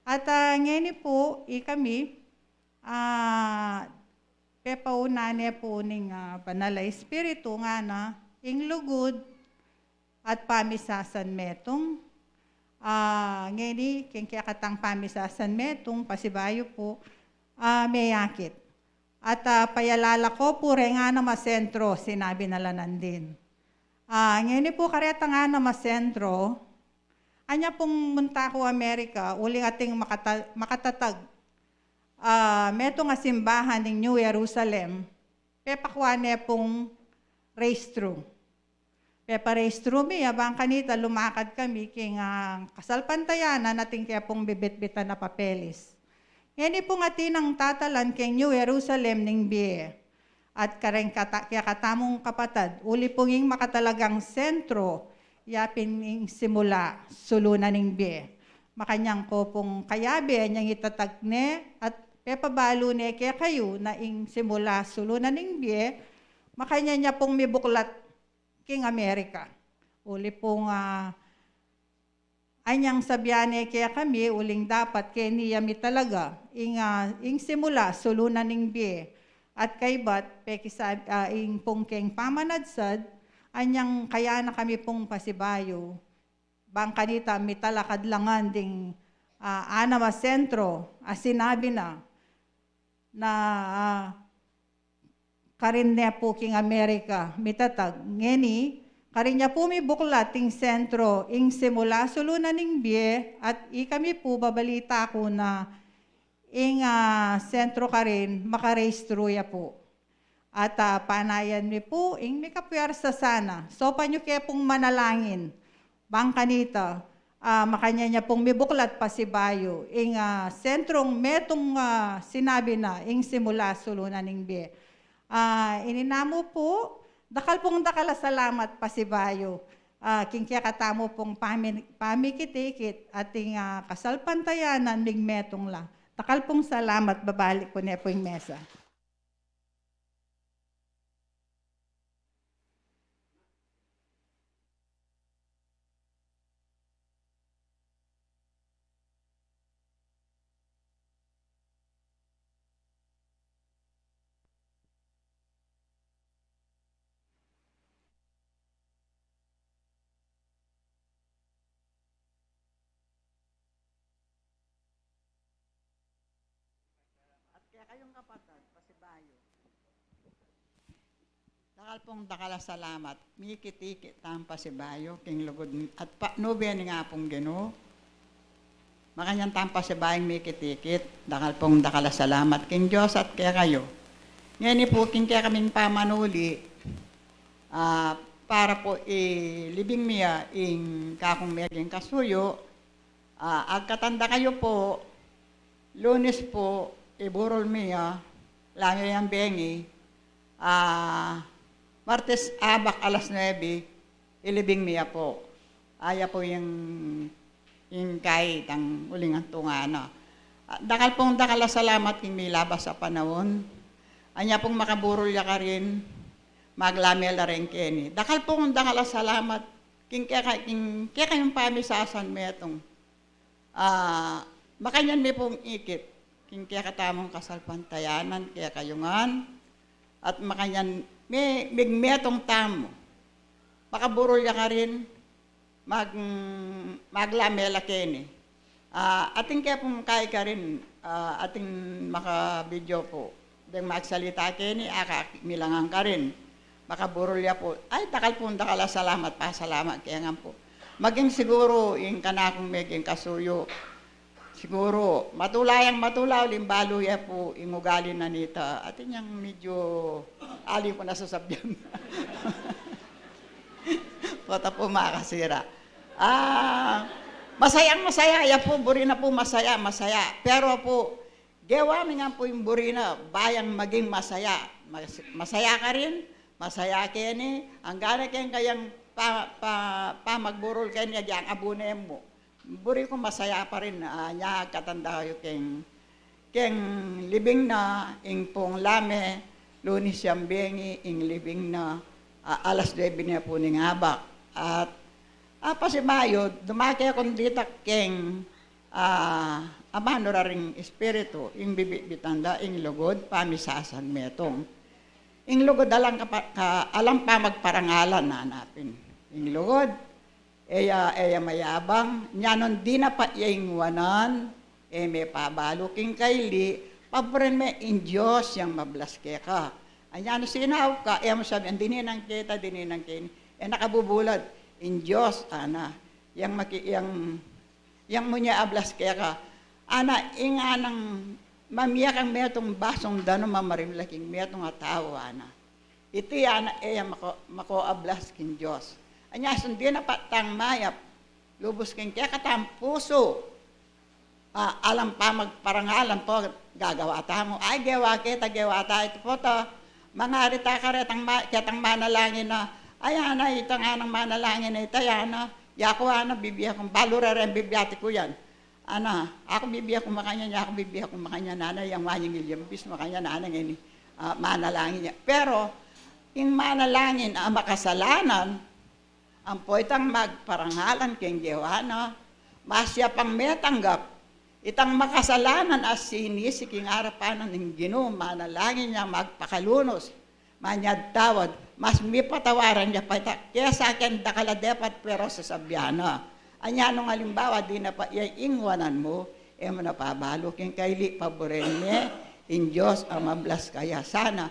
At, ah, ngeni pu, ikami, ah, pepauna ne pu ning, ah, Banal a Espiritu ngana ing lugud at pamisasan metung. Ah, ngeni, king kekatang pamisasan metung, pasibayu pu, ah, meyakit. At, ah, payalala ko pu reng anam a sentro, sinabi na la nandin. Ah, ngeni pu karetang anam a sentro, anya pung munta ku Amerika, uling ating makata-, makatatag, ah, metung a simbahan ning New Jerusalem, pepakua ne pung raise through. Pepa-raise through mi, abang kanita lumakad kami king, ah, kasalpantayanan atin kaya pung bibitbitan a papeles. Ngeni pung atin nang tatalan king New Jerusalem ning bie. At kareng kata-, kekatamung kapatad, uli pung ing makatalagang sentro, ya pin ing simula, sulu na ning bie. Makanyan ko pung kayabe, anyang itatag ne, at pepabalu ne kekayu na ing simula, sulu na ning bie, makanyan ya pung mibuklat king Amerika. Uli pung, ah, anyang sabian ne kekami, uling dapat keni ya mi talaga, ing, ah, ing simula, sulu na ning bie. At kaybat, pekisab-, ah, ing pung keng pamanadsad, anyang kaya na kami pung pasibayu. Bang kanita mitalakad la ngan ding, ah, anam a sentro, a sinabi na, na, ah, karin ne pu king Amerika mitatag. Ngeni, karin ya pu mibuklat ing sentro, ing simula, sulu na ning bie, at ikami pu babalita ku na ing, ah, sentro karin, maka-raise through ya pu. At, ah, panayan mi pu, ing mikapuwersa sana. Saupan yu ke pung manalangin. Bang kanita, ah, makanyan ya pung mibuklat pasibayu. Ing, ah, sentrong metung, ah, sinabi na, ing simula, sulu na ning bie. Ah, ini namu pu, dakal pung dakal a salamat pasibayu. Ah, king kekatamu pung pami-, pamikit-ikit ating, ah, kasalpantayanan migmetung la. Dakal pung salamat, babalik ku ne pu ing mesa. At kekayung kapatad, pasibayu. Dakal pung dakal a salamat, mikit-ikit tamung pasibayu king lugud at pa-, nube ning Apung Ginu. Makanyan tamung pasibayung mikit-ikit, dakal pung dakal a salamat king Dios at kekayu. Ngeni pu king kekaming pamanuli, ah, para pu ilibing mi ya ing kakung meging kasuyu, ah, agkatan da kayu pu, Lunes pu, iburul mi ya, lame yang bengi, ah, Martes abak alas nuebe, ilibing mi ya pu. Aya pu ing, ing kai tang uling antungan na. Ah, dakal pung dakal a salamat king milabas a panaun. Anya pung makaburul ya karin, maglame la reng keni. Dakal pung dakal a salamat king keka-, king kekayung pamisasan metung. Ah, makanyan mi pung ikit king kekatamung kasalpantayanan, kekayu ngan, at makanyan mi-, migmetung tamu. Makaburul ya karin, mag-, maglame la keni. Ah, atin ke pung kai karin, ah, atin maka-video pu. Deng magsalita keni, akakit mi la ngan karin. Makaburul ya pu. Ay, dakal pung dakal a salamat, pasalamat ke ngan pu. Maging siguru ing kanakung meging kasuyu. Siguru, matula yang matula, uling balu ya pu ing ugali na nita. Atin yang medyo ali ku na sasabian. Pota pu makasira. Ah, masayang masaya ya pu, buri na pu masaya, masaya. Pero pu, gewa mi ngan pu ing buri na, ba yang maging masaya. Mas-, masaya karin, masaya keni, anggana keng kayang pa-, pa-, pamagburul keni, agyang abu ne mu. Buri ku masaya pa rin, ah, nya agkatan da kayu keng, keng libing na, ing pung lame, Lunes yang bengi, ing libing na, ah, alas nuebe ne pu ning abak. At, ah, pasibayu, dumake kung ditak keng, ah, amanu ra ring Espiritu, ing bibitbitan da, ing lugud, pamisasan metung. Ing lugud alang kapa-, ka-, alang pamagparangalan na napin. Ing lugud, e ya, e ya mayabang, nya nung dinapa ya ing wanan, e me pabalu king kaili, Paburen me, ing Dios yang mablas keka. Anya, nung sinaup ka, e mu sabian, dininan ke ita, dininan ke ini. E na ka bubulad, ing Dios, ana, yang maki-, yang, yang munya ablas keka. Ana, ing anang mamie kang metung basung danum a marimla king metung a tau, ana. Iti, ana, e ya mako-, makoablas king Dios. Anya, sundin na pa tang mayap, lubus king kekatang pusu. A, alang pamagparangalan pu, gagawa tamu. Ay, gewa ke ita, gewa ta ita pu ta. Mangari ta karetang ma-, ketang manalangin na, ay, ana, itang anang manalangin na ita, ana. Yaku, ana, bibie kung balu rereng bibiati ku yan. Ana, aku bibie ku makanyan, yaku bibie ku makanyan, ana, yang wanyang ilyambis makanyan, ana, ngeni, a, manalangin ya. Pero, ing manalangin a makasalanan, ampo itang magparangalan keng gewa na, mas ya pang metanggap, itang makasalanan a sinisi king arapan na ning Ginu, manalangin ya magpakalunus, manyad tawad, mas mipatawaran ya pa ita, kesa keng dakal a depat pero sasabian na. Anya nung alimbawa, di na pa iya ingwanan mu, e mu na pabalu king kaili, paburen me, ing Dios a mablas kaya sana.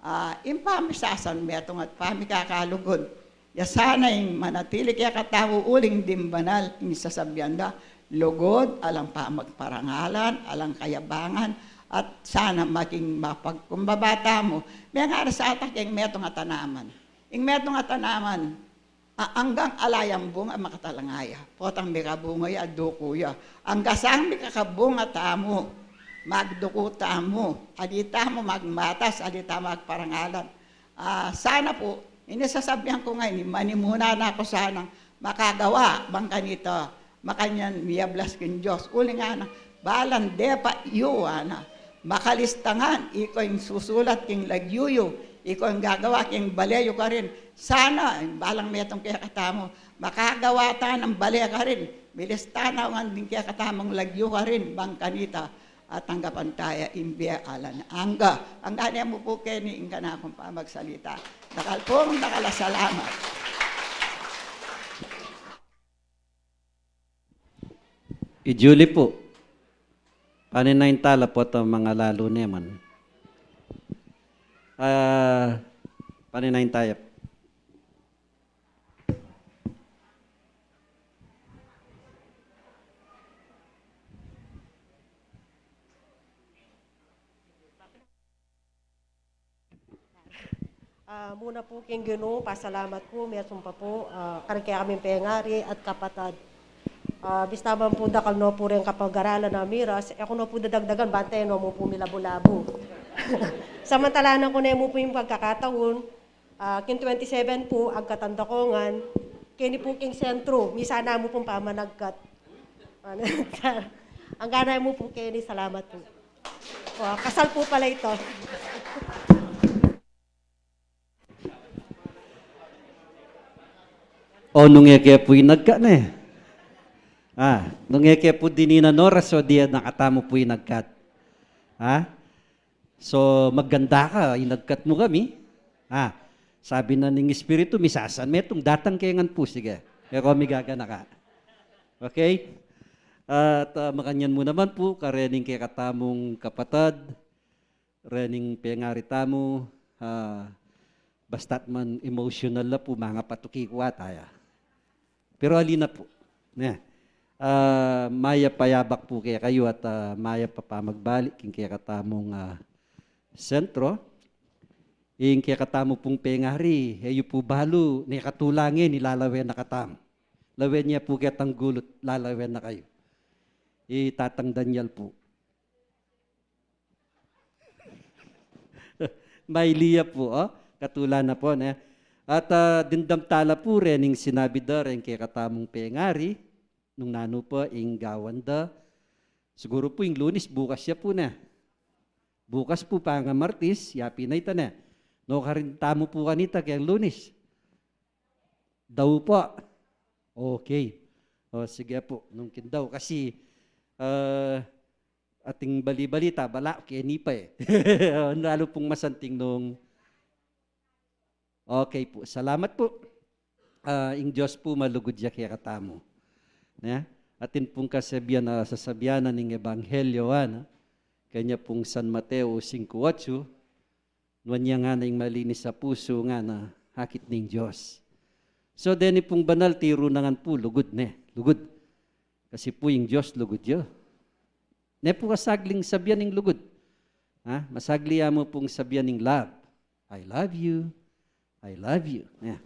A, ing pamisasan metung at pamikakalugud. Ya sana ing manatili kekatamu uling dimbanal ing sasabian da, lugud, alang pamagparangalan, alang kayabangan, at sana maging mapagkumbaba tamu. Mengari sa ata keng metung a tanaman. Ing metung a tanaman, a, anggang ala yang bunga makatalanga ya. Potang mikabunga ya, duku ya. Angga sang mikakabunga tamu, magduku tamu, ali tamu magmatas, ali tamu magparangalan. A, sana pu, ini sasabian ku ngeni, manimuna na ku sanang makagawa bang kanita, makanyan miyablas king Dios. Uling ana, balang depat yu, ana, makalistangan, ika ing susulat king lagyu yu, ika ing gagawa king bale yu karin. Sana, balang metung kekatamu, makagawa ta nang bale karin, milista na ngan ding kekatamung lagyu karin, bang kanita, at tanggapan ta ya ing bie alang angga. Angga ne mu pu keni ing kanakung pamagsalita. Dakal pung dakal a salamat. I Julie pu, paninayin tala pu itang mangalalu ne man. A, paninayin taya. A, muna pu king Ginu, pasalamat ku, metung pa pu, a, karing kekaming pengari at kapatad. A, bista man pu dakal no pu ring kapag-aralan a miras, e ku no pu dadagdagan, bang e no mu pu milabu-labu. Samantalanan ku ne mu pu ing pagkakataun, a, king twenty-seven pu, agkatan da ko ngan, keni pu king sentro, misan na mu pung pamanagkat. Angga na mu pu keni, salamat pu. O, kasal pu pala ita. O, nung e ke pu inagkat ne. A, nung e ke pu dininan oras, o, dinan na katamu pu inagkat. A? So, maganda ka, inagkat mu kami. A, sabi na ning Espiritu, misasan metung, datang ke ngan pu, sige. E ko migaganaka. Okay? At, a, makanyan mu naman pu, karening kekatamung kapatad, rening pengari tamu, a, basta't man emotional la pu, mangapatuki ku ata ya. Pero ali na pu. Ne. A, mayap a yabak pu kekayu at, a, mayap a pamagbalik king kekatamung, a, sentro. Ing kekatamu pung pengari, e yu pu balu, ne katula ngeni lalawen na katamu. Lawen ye pu ketang gulut, lalawen na kayu. I Tatang Daniel pu. Mailiya pu, o. Katula na pu, ne. At, a, dimdam tala pu rening sinabi da reng kekatamung pengari, nung nanu pa ing gawan da. Siguru pu ing Lunis, bukas ya pu, ne. Bukas pu, panga Martis, yapin na ita, ne. Nukarin tamu pu kanita keng Lunis. Dau pa. Okay. O, sige pu. Nung king dau kasi, a, ating bali-balita, bala, keni pa e. Lalu pung masanting nung. Okay pu. Salamat pu. A, ing Dios pu malugud ya kekatamu. Ne? Atin pung kasabian, a, sasabian na ning ebanghelyo, a, ne? Kanya pung San Mateo singku otsu, nuan ya ngana ing malinis a pusu ngana akit ning Dios. So, deni pung banal tiru na ngan pu, lugud ne, lugud. Kasi pu ing Dios lugud ya. Ne pu kasagling sabian ing lugud. Ha? Masagli ya mu pung sabian ing love. I love you. I love you. Ya.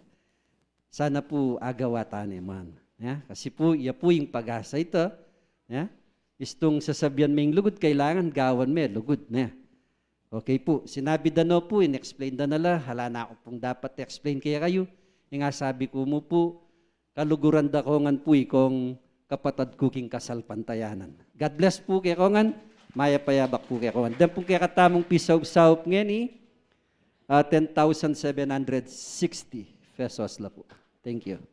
Sana pu agawa ta ne man. Ya. Kasi pu, ya pu ing pag-asa ita. Ya. Istung sasabian me ing lugud, kailangan gawan me lugud. Ya. Okay pu. Sinabi da no pu, in-explain da na la, hala na ku pung dapat i-explain kekayu. Ing asabi ku mu pu, kaluguran da ko ngan pu ikong kapatad ku king kasalpantayanan. God bless pu kekongan, mayap a yabak pu kekongan. Den pung kekatamung pisaup-saup ngeni, ah, ten thousand seven hundred sixty pesos la pu. Thank you.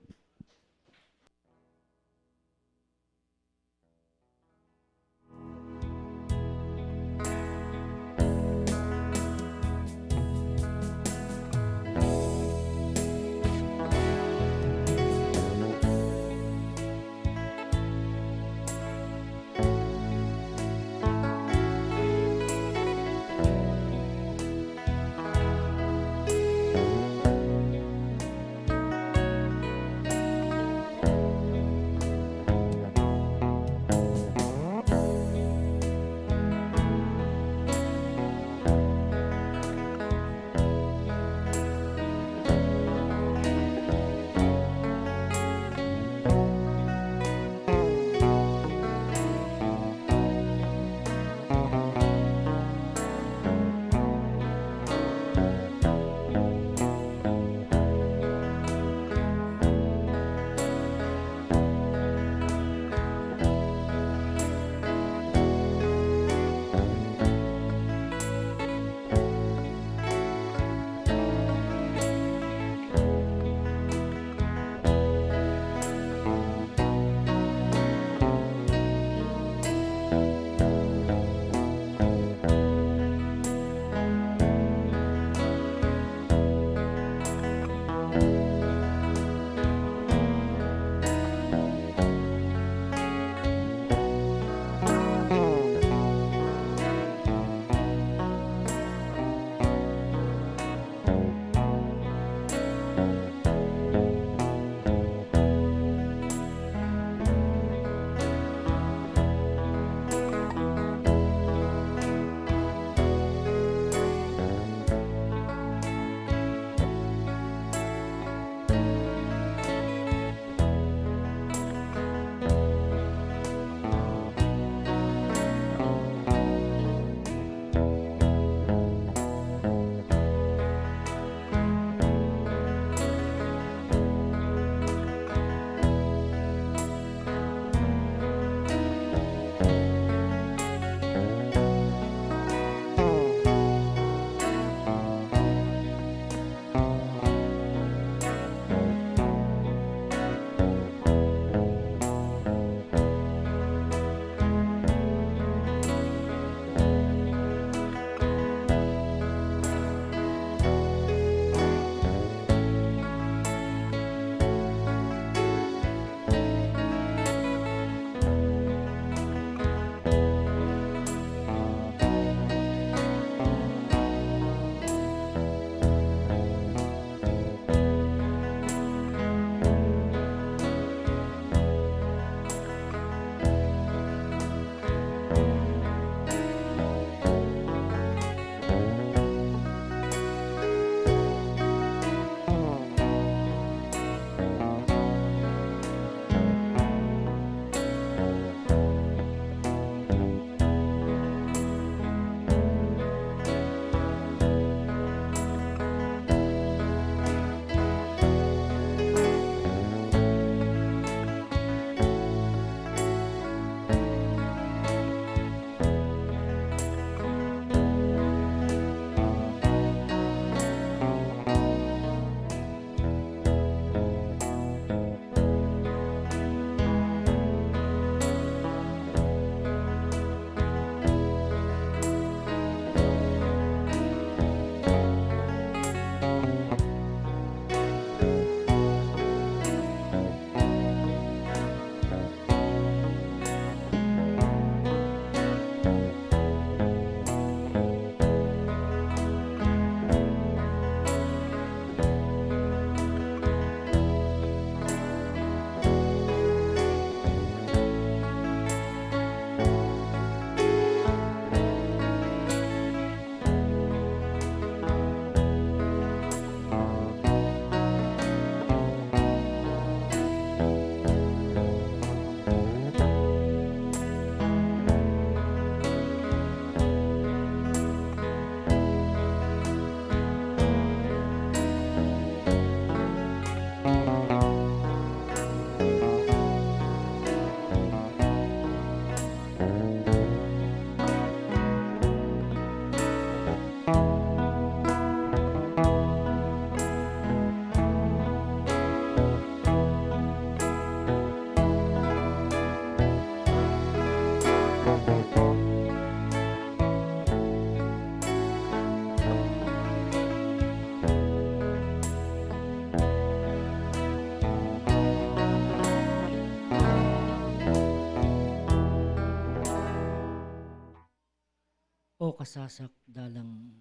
Kasasakdalang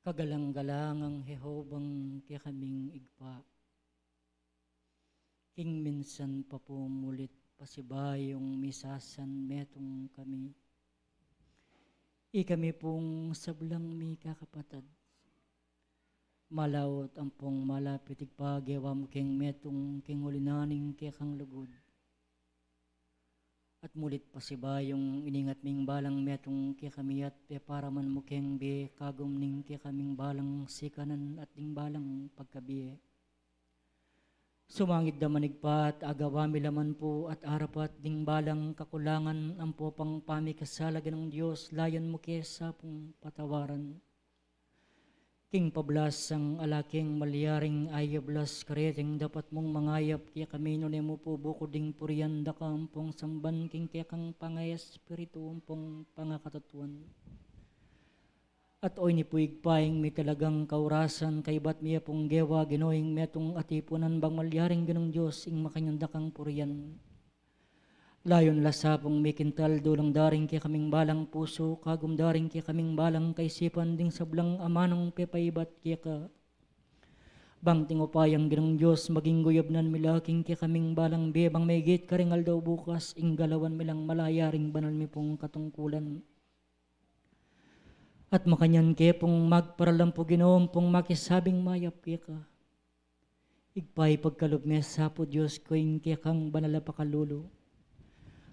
kagalang-galangang Jehovang kekaming Ibpa, king minsan pa pu mulit pasibayung misasan metung kami. Ikami pung sablang mikakapatad, malaut ampong malapit Ibpa, gewa mu keng metung king uli na ning kekang lugud. At mulit pasibayung iningat ming balang metung kekami at peparaman mu keng bie kagum ning kekaming balang sikanan at ding balang pagkabie. Sumangid da man Ibpa at agawa mi la man pu at arapat ding balang kakulangan ampo pang pamikasala, Ginung Dios, layan mu ke sa pung patawaran. King pablasang ala keng malyaring ayablas kareteng dapat mung mangayap kekami, nune mu pu bukud ding purian da ka ampong samban king kekang pangaespiritu ampong pangakatatuan. At oyni pu Ibpa ing mitalagang kaurasan kaybat mi ya pung gewa Ginu ing metung atipunan bang malyaring Ginung Dios ing makanyan da kang purian. Layun la sa pung mikintal dulang da ring kekaming balang pusu kagum da ring kekaming balang kaisipan ding sablang amanung pepaibat keka. Bang ing upayang Ginung Dios maging guyabnan mi la king kekaming balang bie bang megit karing aldo bukas ing galawan mi lang malaya ring banal mi pung katungkulan. At makanyan ke pung magparalam pu Ginu ampong makisabing mayap keka. Ibpa, ipagkalub me sa pu Dios ko ing kekang banal a pakalulu.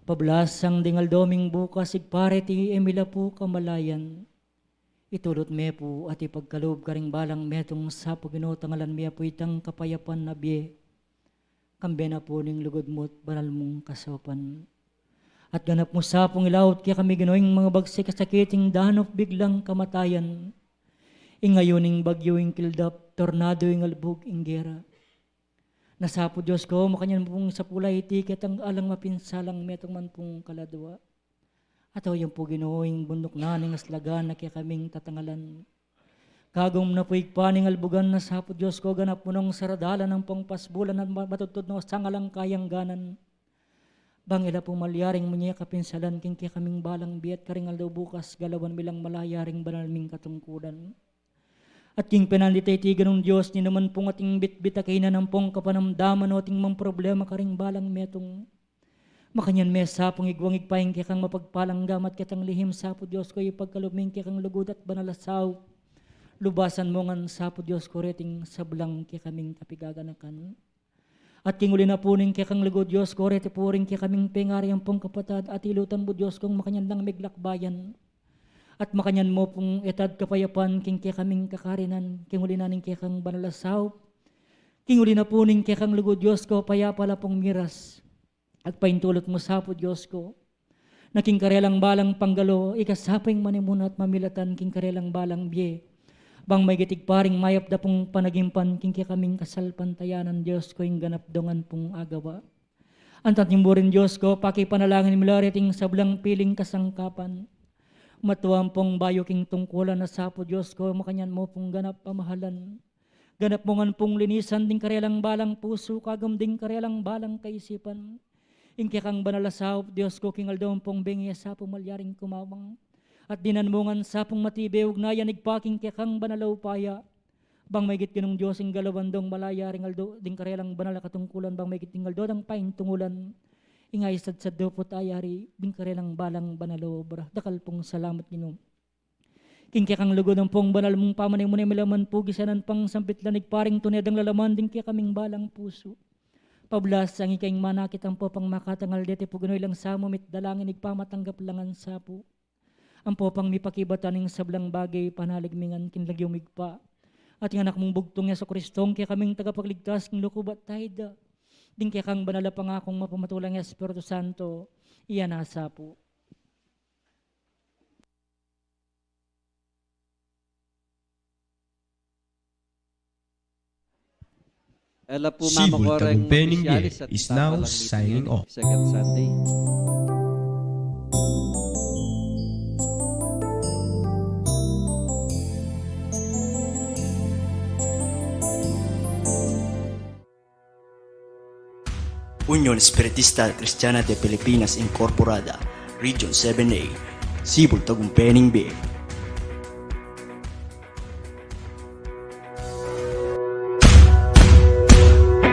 Pablasang ding aldo ming bukas, Ibpa, reti e mi la pu kamalayan. Itulut me pu at ipagkalub karing balang metung sa pu Ginu, tangalan mi pu itang kapayapan a bie. Kambe na pu ning lugud mu't banal mung kasaupan. At ganap mu sa pung ilaut kekami Ginu ing mangabagsik a sakit, ing danup biglang kamatayan, ing ayun, ing bagyu, ing kildap, tornado, ing albug, ing gera. Na sa pu Dios ko, makanyan mu pung sapula iti ketang alang mapinsalang metung man pung kaladua. At oyang pu Ginu ing bunuk na ning aslagan a kekaming tatangalan. Kagum na pu Ibpa ning albugan, na sa pu Dios ko, ganap mu nong saradalan ampong pasbulan at ma-, matudtud no sangalang kayangganan. Bang ila pu malyaring munya kapinsalan king kekaming balang bie at karing aldo bukas galawan mi lang malaya ring banal ming katungkulan. At king penandit a iti Ginung Dios, ninu man pung ating bitbit a kainan ampong kapanamdaman o ating mang problema karing balang metung, makanyan me sa pung igwang Ibpa ing kekang mapagpalang gamat ketang lihim sa pu Dios ko, ipagkalub me ing kekang lugud at banal a saup. Lubasan mu ngan sa pu Dios ko reting sablang kekaming kapigaganakan. At king uli na pu ning kekang lugud Dios ko, reti pu ring kekaming pengari ampong kapatad, at ilutan mu Dios kong makanyan lang miglakbayan. At makanyan mu pung etad kapayapan king kekaming kakarinan, king uli na ning kekang banal a saup. King uli na pu ning kekang lugud Dios ko, payapa la pung miras. At paintulut mu sa pu Dios ko, na king karelang balang panggalo, ika sa pu ing manimuna at mamilatan king karelang balang bie. Bang maigit Ibpa ring mayap da pung panagimpan king kekaming kasalpantayanan, Dios ko, ing ganap dongan pung agawa. Antating burin Dios ko, pakipanalangin mi la reting sablang piling kasangkapan. Matua ampong bayu king tungkulan, na sa pu Dios ko, makanyan mu pung ganap pamahalan. Ganap mu ngan pung linisan ding karelang balang pusu, kagum ding karelang balang kaisipan. Ing kekang banal a saup, Dios ko, king aldo ampong bengi a sa pu malyaring kumawang. At dinan mu ngan sa pung matibe ugnayan, Ibpa, king kekang banal a upaya. Bang maigit Ginung Dios ing galawan dong malaya ring aldo, ding karelang banal a katungkulan, bang maigit ding aldo dang paintungulan. Ing isadsad duput a yari, ding karelang balang banal a obra. Dakal pung salamat, Ginu. King kekang lugud ampong banal mung pamanimune, milaman pu gisanan pang sampit la ning paring tune dang lalaman ding kekaming balang pusu. Pablasang ika ing manakit ampo pang makatangal deti pu Ginu, ilang sa mu mitdalangin, Ibpa, matanggap la ngan sa pu. Ampo pang mipakibatan ing sablang bage, panalig mi ngan king lagyu mu Ibpa. At ing anak mung bugtung Jesucristo, ing kekaming tagapagligtas, king lukub at tayda ding kekang banal a pangakung mapamatulang Espiritu Santo, iya na sa pu. Ela pu, Mama Cora, ing Tagumpay ning Bie is now signing off. Second Sunday. Union Espiritista Cristiana de Pilipinas Incorporada, Region seven A. Sibul tagumpe ning bie.